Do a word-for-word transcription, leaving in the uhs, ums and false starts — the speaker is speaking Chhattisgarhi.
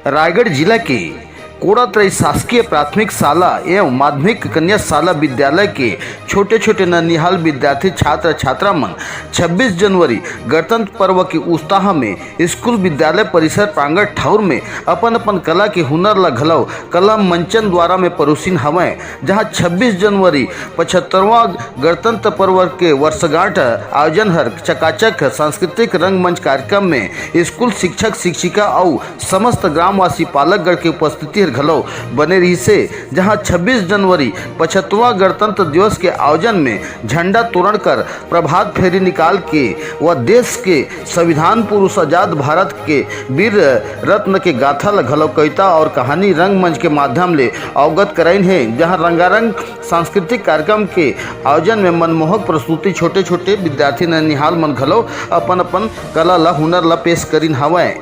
रायगढ़ जिला के कोड़ातरई शासकीय प्राथमिक शाला एवं माध्यमिक कन्या शाला विद्यालय के छोटे-छोटे ननिहाल विद्यार्थी छात्र छात्रा मन छब्बीस जनवरी गणतंत्र पर्व के उत्साह में स्कूल विद्यालय परिसर प्रांगण ठौर में अपन-अपन कला के हुनर ला घलो कला मंचन द्वारा में परोसिन हवय, जहां छब्बीस जनवरी पचहत्तरवां गणतंत्र पर्व के वर्षगांठ आयोजन हर चकाचक सांस्कृतिक रंगमंच कार्यक्रम में स्कूल शिक्षक शिक्षिका अउ समस्त ग्रामवासी पालकगण के उपस्थिति हर घलो बने रहिसे, जहां छब्बीस जनवरी पचहत्तरवां गणतंत्र दिवस के आयोजन में झंडा तोरण कर प्रभात फेरी निकाल के व देश के संविधान पुरुष आजाद भारत के वीर रत्न के गाथा ल घलो कविता और कहानी रंगमंच के माध्यम ले अवगत कराइन हे, जहां रंगारंग सांस्कृतिक कार्यक्रम के आयोजन में मनमोहक प्रस्तुति छोटे-छोटे विद्यार्थी ननिहाल मन घलो अपन-अपन कला ल हुनर ल पेश करिन हवय।